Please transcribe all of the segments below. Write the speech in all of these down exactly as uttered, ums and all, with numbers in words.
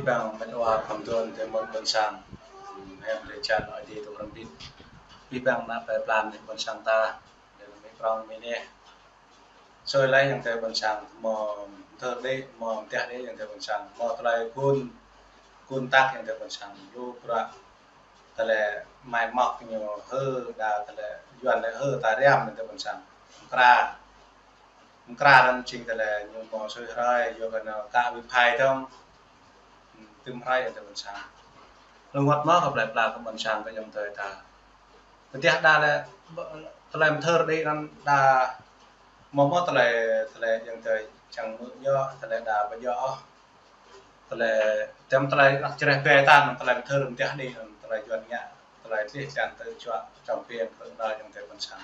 Păng met wa khŏm tuan tơ mơ̆n ƀôn sang. Hem lĕ čan ơi adai tơ prăm bit. Pih păng ană plei pla ƀôn sang ta. Lĕ mĭ prong mĭ neh. Sui lĕ yang tơ ƀôn sang, mơ̆ thơ đĕ, mơ̆ tiah đĕ yang tơ ƀôn sang, mơ̆ tơlơi kun, kun tak yang tơ ƀôn sang, lu prăk. Tơlơi mai mŏk ñu hơ, đa tơlơi Yuan lĕ hơ ta riam yang tơ ƀôn sang. Mkra. Mkra răn čing tơlơi ñu mơ̆ sui hrơi, yua kơ ñu ka wĭ phai tong. Tơm hrơi yang tơ ƀôn sang. Lu ngŏt mơ̆ kơ plei pla kơ ƀôn sang kơ yang tơ ta. Tơdah đa lĕ, tơlơi mơthơr đĭ anŭn đa mơ̆ mơ̆ tơlơi, tơlơi yang tơ čang mơ̆ yơh, tơlơi đa ƀu yơh ôh. Tơlơi, tơm tơlơi anăk čơreh bĕ ta anŭn tơlơi mơthơr mơdah đĭ anŭn tơlơi Yuan ngă, tơlơi tlih čan tơ čuă čăm piêng kơ đa yang tơ ƀôn sang.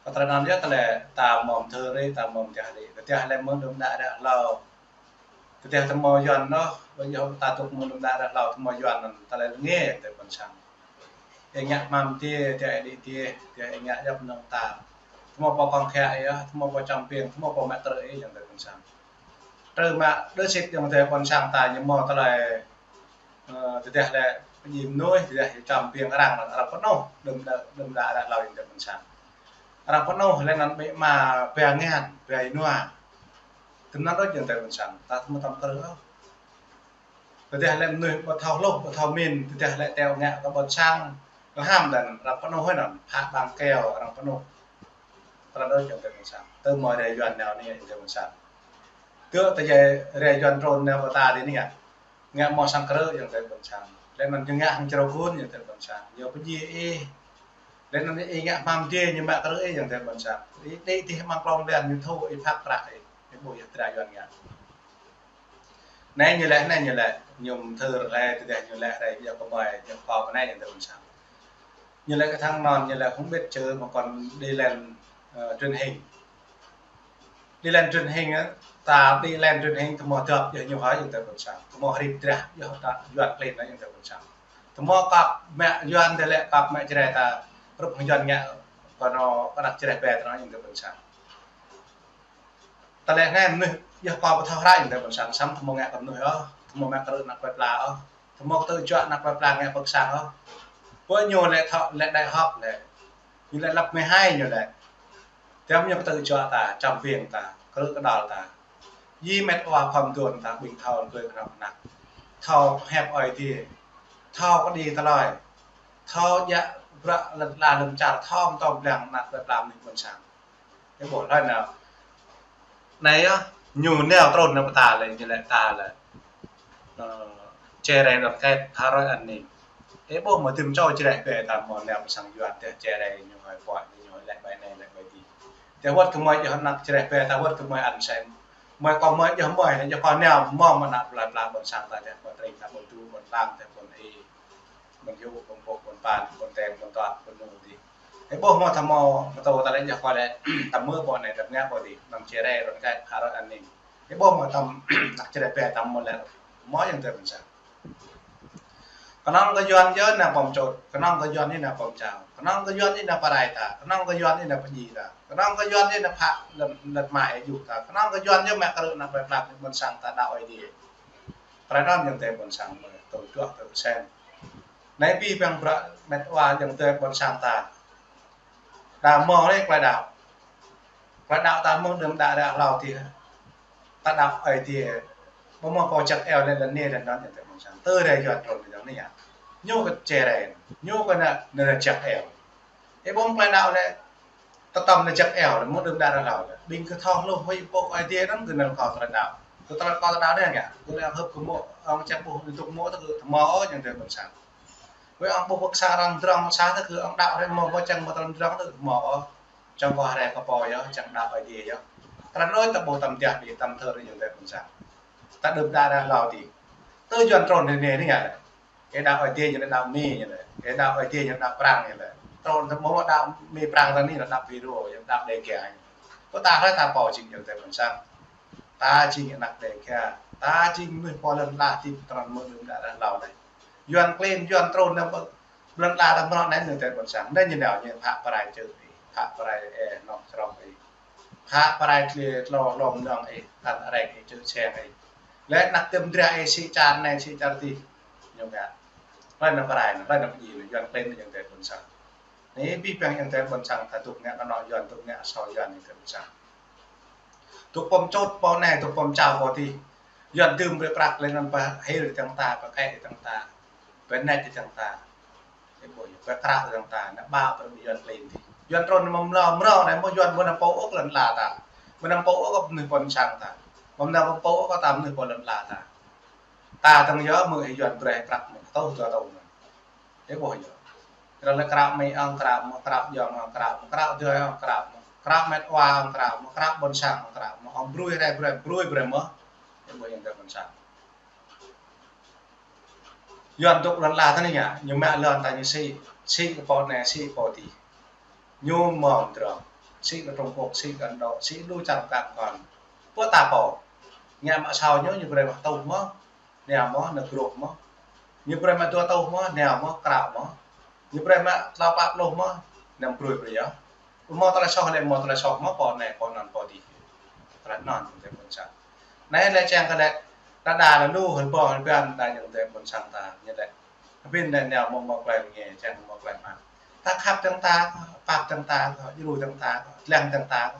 Kơ tơlơi anŭn yơh tơlơi ta mơ̆ mơthơr đĭ, ta mơ̆ mơdah đĭ. Tơdah lĕ mơ̆ đưm đă đă hlâo. Tơdah tơmơ̆ Yuan ôh, ƀu yơh ta tŭk mơ̆ đưm đă đă hlâo tơmơ̆ Yuan anŭn tơlơi lĕ ngă yang tơ ƀôn sang. Ih ngă hmam tiê, tiê ih đĭ tiê, tiê ih ngă djŏp mơnơ̆ng ta. Tơmơ̆ pô kông khă ih ôh, tơmơ̆ pô čăm piêng, tơmơ̆ pô mă krư̆ ih yang tơ ƀôn sang. Trơ mă đơ sĭt yang tơ ƀôn sang ta ñu mơ̆ tơlơi, ơ, tơdah lĕ pơjing mơnuih, tơdah ñu čăm piêng arăng, arăng pơnuh, đưm đă, đưm đă đă hlâo yang tơ ƀôn sang. Arăng pơnuh lĕ anŭn ƀĕ mă ba ngăn, ba ih nua. Tơm anŭn đôč yang tơ ƀôn sang, ta tơmơ̆ tăm krư̆ ôh. Tơdah lĕ mơnuih ƀu thâo hluh, ƀu thâo min, tơdah lĕ teo ngă kơ ƀôn sang, lơham đa arăng pơnuh hơi anŭn, phă băng keo arăng pơnuh. Tơlơi đôč yang tơ ƀôn sang. Tơmơ̆ rai Yuan nao anai yang tơ ƀôn sang. Tơ tơjai rai Yuan trôn nao pơ ta đĭ anai. Ngă mơ̆ sang krư̆ yang tơ ƀôn sang. Lĕ anŭn ñu ngă hăng črâo gun yang tơ ƀôn sang. Ñu pơjing ih. Lĕ anŭn ih ngă hmam tiê ñu mă krư̆ ih yang tơ ƀôn sang. Ih đĭ tih măng klong đen ñu thu ih phă prăk ih. Ih ƀuh yơh tơlơi Yuan ngă. Anai ñu lĕ, anai ñu lĕ, ñu mơthơr lĕ, tơdah ñu lĕ rai, yua kơ mơi, yua kơ pơnai yang tơ ƀôn sang. Ñu lĕ kơ thăng anŭn, ñu lĕ không biết chữ mà còn đi lên, ơ, truyền hình. Đi lên truyền hình á, ta đi lên truyền hình, tơmơ̆ dŏp, yua ñu hơi yang tơ ƀôn sang. Tơmơ̆ hrip drah, yua ta Yuan klin anai yang tơ ƀôn sang. Tơmơ̆ kăp mă Yuan tơ lĕ kăp mă Jrai ta, rup hăng Yuan ngă, kơ anŭn, kơ anăk Jrai bĕ tơ anŭn yang tơ ƀôn sang. Tơlơi anai mơnuih yơh kơ ƀu thâo hră yang tơ ƀôn sang, samơ̆ tơmơ̆ ngă kơ mơnuih ôh, tơmơ̆ mă krư̆ anăk plei pla ôh, tơmơ̆ kơtư̆ juă anăk plei pla ngă pơkă sang ôh. Pô ñu lĕ thâo, lĕ đại học lĕ, ñu lĕ lớp mười hai ñu lĕ. Tơm ñu kơtư̆ juă ta, čăm piêng ta, krư̆ kơdal ta. Yua met wa khŏm tuan ta ƀing thâo tui kơnơ̆ng anăk. Thâo hiăp Ơi Adai, thâo kơđi tơlơi, thâo djă bruă lŏn ala lŏn čar, thâo mơtô blang anăk plei pla mơnuih ƀôn sang. Ih ƀuh laih anai. Anai yơh, ñu nao trôn nao pơ ta lĕ, ñu lĕ ta lĕ, ơ, chia rẽ đoàn kết, phá rối an ninh. Ih ƀuh mơ̆ tơm čô Jrai bĕ ta mơ̆ nao pơ sang Yuan tơ chia rẽ ñu hơi pơ̆, ñu hơi lĕ ƀai anai, lĕ ƀai adih. Tơ wơ̆t kơ mơi yơh anăk Jrai bĕ ta wơ̆t kơ mơi ăn sem. Mơi kơ mơi yơh mơi, yơh kơ nao mơ̆ mơ̆ anăk plei pla ƀôn sang ta tơ, ƀôn tring ta, ƀôn tu, ƀôn lang tơ, ƀôn ih. Ƀôn Hiu, ƀôn Pŏk, ƀôn Pan, ƀôn Ten, ƀôn Tuak, ƀôn Nung adih. Ih ƀuh mơ̆ tơmơ̆, mơ̆ tơlơi ta lĕ yơh kơ lĕ, tơmơ̆ pô anai, tơmơ̆ pô adih, anăk Jrai, đoàn kết, phá rối an ninh. Ih ƀuh mơ̆ tơm, anăk Jrai bĕ tơmơ̆ lĕ, mơ̆ yang tơ ƀôn sang. Kơnơ̆ng kơ Yuan yơh nao pơm čôt, kơnơ̆ng kơ Yuan yơh nao pơm čao, kơnơ̆ng kơ Yuan yơh nao pơrai ta, kơnơ̆ng kơ Yuan yơh nao pơjing ta, kơnơ̆ng kơ Yuan yơh nao phă lŏn, lŏn mai ih juh ta, kơnơ̆ng kơ Yuan yơh mă krư̆ anăk plei pla ƀôn sang ta đaŏ Ơi Adai. Tơlơi anŭn yang tơ ƀôn sang mơi, tơl juă tơl sem. Anai pih păng bruă met wa yang tơ ƀôn sang ta. Đa mơ̆ lĕ klei đaŏ. Klei đaŏ ta mơ̆ng đưm đă đă hlâo adih. Ta đaŏ Ơi Adai. Ƀu mơ̆ pô čăk eo lĕ lŏn anai lŏn anŭn yang tơ ƀôn sang. Tơ rai Yuan trôn lĕ yang anai yơh. Ñu kơ chia rẽ. Ñu kơ anai, anai čăk eo. Ih ƀuh klei đaŏ lĕ, tơtăm anai čăk eo lĕ, mơ̆ng đưm đă đă hlâo lĕ. Ƀing kơ thâo hluh huĭ pô Ơi Adai anŭn kơ anŭn kơ tơlơi đaŏ. Kơ tơlơi kơ tơlơi đaŏ anai yơh. Kơ lĕ hơ̆k kơ mơ̆, ŏng čăk ƀuh, ƀu tŭk mơ̆ tơ kơ tơmơ̆ ôh yang tơ ƀôn sang. Wơ̆t ŏng ƀuh pơkă sang arăng drŏng mơ̆ sa tơ kơ ŏng đaŏ hrĕ mơ̆, ƀu čang mơ̆ tơlơi drŏng tơ kơ tơmơ̆ ôh. Čang kơ hrĕ kơ pô yơh, čang đaŏ Ơi Adai yơh. Tơlơi anŭn ta ƀuh tơm tiah đĭ tơm thơ đĭ yang tơ ƀôn sang. Ta đưm đă đă hlâo adih. Tơ Yuan trôn anai anai yơh. Ih đaŏ Ơi Adai ñu lĕ đaŏ Mi ñu lĕ. Ih đaŏ Ơi Adai ñu đaŏ Prăng ñu lĕ. Trôn tơ mơ̆ đaŏ Mi Prăng ta anai lĕ đaŏ Phi Rô, ñu đaŏ Đê Ga. Kơ ta hrơi ta pô jing yang tơ ƀôn sang. Ta jing anăk Đê Ga. Ta jing mơnuih pô lŏn ala adih tơnăn mơ̆ đưm đă đă hlâo anai. Yuan klin, Yuan trôn anai ƀơ̆ng lŏn ala ta mơ̆ anai yang tơ ƀôn sang. Anai ñu nao ñu phă pơrai čư̆ ih, phă pơrai ih, nŏk črŏng ih. Phă pơrai tli tlô hlô mơnơ̆ng ih, tăn areng ih, čư̆ čeng ih. Lĕ anăp tơm dra ih sĭ čar anai, sĭ čar adih. Ñu ngă. Hlơi ană pơrai anai, hlơi ană pơjing anai, Yuan klin anai, ayŏng adơi ƀôn sang. Anai abih bang ayŏng adơi ƀôn sang, ta dŏ ngă kơnuk Yuan, dŏ ngă asâo Yuan, ayŏng adơi ƀôn sang. Dŏ pơm čôt pô anai, dŏ pơm čao pô adih. Yuan dưm brơi prăk lĕ anŭn pơhil dơ̆ng ta, pơkĕ dơ̆ng ta, pơnĕt dơ̆ng ta. Ih ƀuh yơh, pơkra dơ̆ng ta, anai ƀă pơm Yuan klin adih. Yuan trŭn mơ̆ng mlâo mrâo anai, mơ̆ Yuan mơ̆ anăm pô ôh lŏn ala ta. Mơ̆ anăm pô ôh mơnuih ƀôn sang ta. Mơ̆ anăm pô ôh ta mơnuih pô lŏn ala ta. Ta dơ̆ng yơh mơ̆ Yuan brơi prăk mơ̆, tơ̆ tơ̆ tơ̆ mơ̆. Ih ƀuh yơh. Ră lĕ krăp mĭ ong krăp mơ̆, krăp jong ong krăp mơ̆, krăp djuai ong krăp mơ̆, krăp met wa ong krăp mơ̆, krăp ƀôn sang ong krăp mơ̆, ong brui rai brơi, brui brơi mơ̆. Ih ƀuh ayŏng adơi ƀôn sang. Yuan dŏ lŏn ala ta anai ngă, ñu mă lŏn ta ñu sĭ, sĭ kơ pô anai, sĭ pô adih. Ñu mơ̆ng drŏng, sĭ kơ Trung Quốc, sĭ kơ Ấn Độ, sĭ lu čar kăk kŏn. Pô ta pô. Ngă mă asâo ñu, ñu brơi mă tuh mơ̆, nao mơ̆, nao gruh mơ̆. Ñu brơi mă dua tuh mơ̆, nao mơ̆, krăp mơ̆. Ñu brơi mă klâo pă pluh mơ̆, anăm brơi brơi yơh. Mơ̆ tơlơi soh lĕ, mơ̆ tơlơi soh mơ̆ pô anai, pô anŭn, pô adih. Tơlơi anŭn ayŏng adơi ƀôn sang. Anai lĕ čang kơ lĕ, ta đa lĕ lu hơl ƀô̆ hơl ƀiăn ta ayŏng adơi ƀôn sang ta, ñu lĕ. Abih anai nao mơ̆ mơ̆ klai ngă, čang mơ̆ klai mă. Ta khăp dơ̆ng ta, pap dơ̆ng ta, djru dơ̆ng ta, lăng dơ̆ng ta.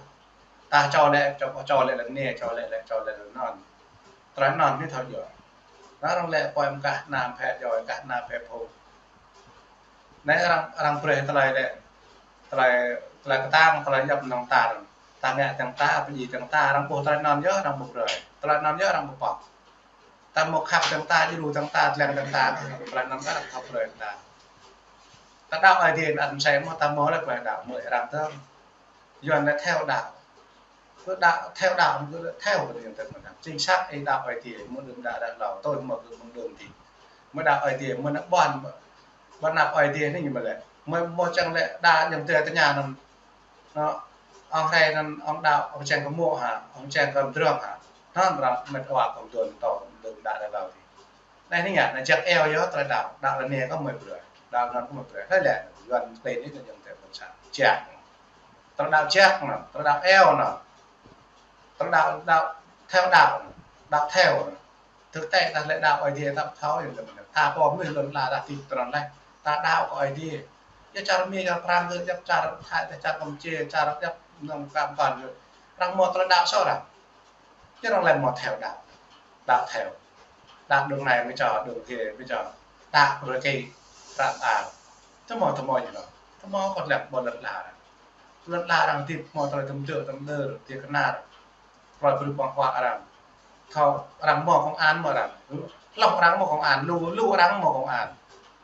Ta čô lĕ, čô, čô lĕ lĕ anai, čô lĕ lĕ, čô lĕ lĕ anŭn. Tơlơi anŭn ñu thâo yơh. Anŭn arăng lĕ pơm kah ană phe djuai, kah ană phe phung. Anai arăng, arăng brơi tơlơi lĕ, tơlơi, tơlơi kơtang, tơlơi djŏp mơnơ̆ng ta. Ta ngă dơ̆ng ta, pơjing dơ̆ng ta, arăng ƀuh tơlơi anŭn yơh, arăng ƀu brơi. Tơlơi anŭn yơh, arăng ƀu pap. Ta mơ̆ khăp dơ̆ng ta, djru dơ̆ng ta, lăng dơ̆ng ta, tơlơi anŭn arăng thâo brơi ta. Ta đaŏ Ơi Adai anŭn sĭ mơ̆ ta mơ̆ lĕ tơlơi đaŏ mơ̆ arăng dơ̆ng. Yuan lĕ theo đạo. Kơ đạo, theo đạo, kơ theo kơ ayŏng adơi ƀôn sang. Chính xác, ih đaŏ Ơi Adai, mơ̆ đưm đă đă hlâo, tui mơ̆ kơ mơ̆ng đưm adih. Mơ̆ đaŏ Ơi Adai, mơ̆ ană ƀôn, ƀôn anăp Ơi Adai anai ñu mơ̆ lĕ. Mơ̆, mơ̆ čang lĕ đaŏ ayŏng adơi tơña anŭn. Anŏ, ong hrơi anŭn, ong đaŏ, ong čang kơ mơ̆ hă, ong čang kơ drŏng hă. Anŭn arăng met wa kơ mơ̆ tuan tơ, đưm đă đă hlâo adih. Anai anai ngă, anai jak eo yơh tơlơi đaŏ, đaŏ lĕ anai kơ mơ̆ brơi, đaŏ anŭn kơ mơ̆ brơi. Hlơi lĕ, Yuan klin anai ayŏng adơi ƀôn sang. Jak. Tơlơi đaŏ jak anŭn, tơlơi đaŏ eo anŭn. Tơlơi đaŏ, đaŏ theo đạo anŭn, đaŏ theo anŭn. Thực tế ta lĕ đaŏ Ơi Adai ta thâo yơh lĕ mơ̆n. Ta pô mơnuih lŏn ala ta tip tơnăn lĕ. Ta đaŏ kơ Ơi Adai. Yơh čar Mi, čar Prang, yơh čar Thái, čar Kampuchia, čar yơh nong kam pan yơh. Arăng mơ̆ tơlơi đaŏ soh arăng. Yơh arăng lĕ mơ̆ theo đạo. Đaŏ theo. Đaŏ đường này mới cho, đường kia mới cho. Đaŏ rồi kơ prăk a. Tơmơ̆, tơmơ̆ ñu anŭn. Tơmơ̆ kơ lĕ ƀôn lŏn ala. Lŏn ala arăng tip mơ̆ tơlơi tơm dơ̆, tơm dơ̆, tơlơi kơnar. Tơlơi brơi ƀơ̆ng huă arăng. Thâo arăng mơ̆ công an mơ̆ arăng. Hloh arăng mơ̆ công an, lu, lu arăng mơ̆ công an.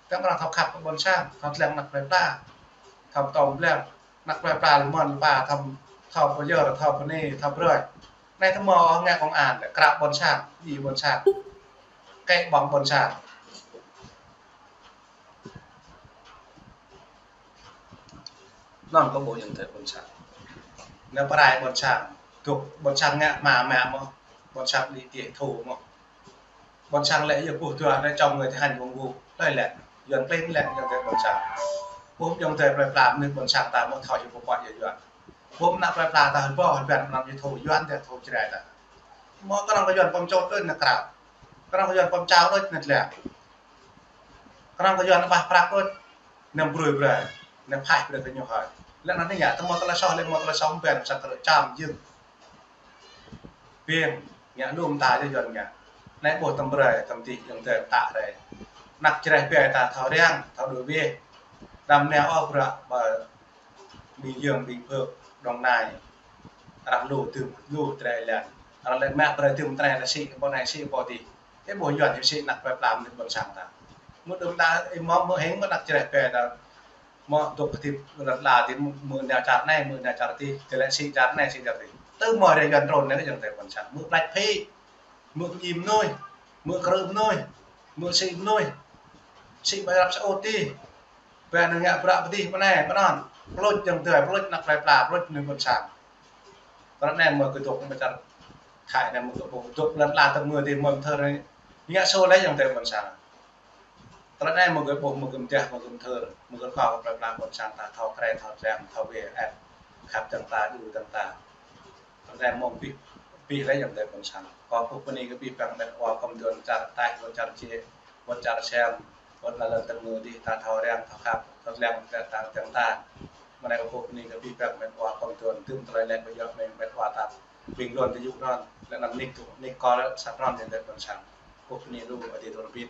Tơm arăng thâo khăp kơ ƀôn sang, thâo lăng anăp plơi pla. Thâo tơm lăng anăp plơi pla lơmơ̆n pa, thâo, thâo pơyơr, thâo pơni, thâo brơi. Anai tơmơ̆ ôh ngă công an, krăp ƀôn sang, djru ƀôn sang. Kĕ ƀơ̆ng ƀôn sang. Anŭn kơ ƀuh ayŏng adơi ƀôn sang. Anai pơrai ƀôn sang. Dŏ ƀôn sang ngă mă mă mơ̆. Ƀôn sang đĭ tiê thu mơ̆. Ƀôn sang lĕ yơh ƀuh dua anai čŏng người thi hành công vụ. Hlơi lĕ. Yuan klin lĕ ayŏng adơi ƀôn sang. Ƀuh ayŏng adơi plơi pla mơnuih ƀôn sang ta mơ̆ thâo yơh pơpă yơh Yuan. Ƀuh anăp plơi pla ta hơbô hơbăn anăm yơh thu Yuan ta thu Jrai ta. Mơ̆ kơnơ̆ng kơ Yuan pơm čôt đôč anai krăp. Kơnơ̆ng kơ Yuan pơm čao đôč anai lĕ. Kơnơ̆ng kơ Yuan ƀah prăk đôč, anăm brơi brơi, anăm phaih brơi kơ ñu hơi. Lĕ anŭn anai ngă, tơmơ̆ tơlơi soh, lĕ mơ̆ tơlơi soh ƀen sa kơ čăm jing. Ƀing, ngă lŏm ta yơh Yuan ngă. Anai ƀuh tơm brơi, tơm tih, ayŏng adơi ta rai. Anăp Jrai ƀai ta thâo răng, thâo đuaĭ bĕ. Đăm nao ôh bruă ƀơi Bình Dương, Bình Phước, Đồng Nai. Arăng lu tơm, lu tơlơi lăng. Arăng lĕ mă brơi tơm tơlơi ta sĭ, pô anai sĭ, pô adih. Ih ƀuh Yuan ñu sĭ anăp plơi pla mơnuih ƀôn sang ta. Mơ̆ đưm đă, ih mơ̆, mơ̆ hing mơ̆ anăp Jrai ƀai ta. Mơ̆ dŏ kơtip lŏn ala adih, mơ̆, mơ̆ nao čar anai, mơ̆ nao čar adih, tơlơi sĭ čar anai, sĭ čar adih. Tơmơ̆ rai Yuan trŭn anai kơ ayŏng adơi ƀôn sang. Mơ̆ plač phĭ, mơ̆ kơñĭ mơnuih, mơ̆ krư̆ mơnuih, mơ̆ sĭ mơnuih. Sĭ ƀai răp sa ôt adih. Ƀai anai ngă bruă pơdih pơ anai, pơ anŭn. Pơlôč ayŏng adơi, pơlôč anăp plơi pla, pơlôč mơnuih ƀôn sang. Tơlơi anai mơ̆ kơ dŏ mơ̆ čar Thái anai mơ̆ kơ ƀuh dŏ lŏn ala tơmơ̆ adih mơ̆ thơ anai. Ngă sô lĕ ayŏng adơi ƀôn sang. Tơlơi anai mơ̆ gơ̆ ƀuh, mơ̆ gơ̆ mơdeh, mơ̆ gơ̆ mơthơr, mơ̆ gơ̆ khua kơ plơi pla ƀôn sang ta thâo krĕ, thâo tlang, thâo wĕ ĕp, khăp dơ̆ng ta, djru dơ̆ng ta. Tơlơi anai mơ̆ ƀĭ, abih lĕ ayŏng adơi ƀôn sang. Kâo kơkuh bơni kơ abih bang met wa kơ mơ̆ng dŏ čar ataih, dŏ čar čư̆, dŏ čar sem, dŏ lŏn tơngan dih, ta thâo răng, thâo khăp, thâo lăng, ta, ta, ta, ta. Mơ̆ng anai kâo kơkuh bơni kơ abih bang met wa kơ mơ̆ng dŏ, tơm tơlơi lĕ kơ yua mơ̆ng met wa ta ƀing lŏn tơjuh anŭn, lĕ anăm nik tŭ, nik kơ lĕ sat anŭn ayŏng adơi ƀôn sang. Kơkuh bơni lu, Ơi Adai dŏ hơbĭt.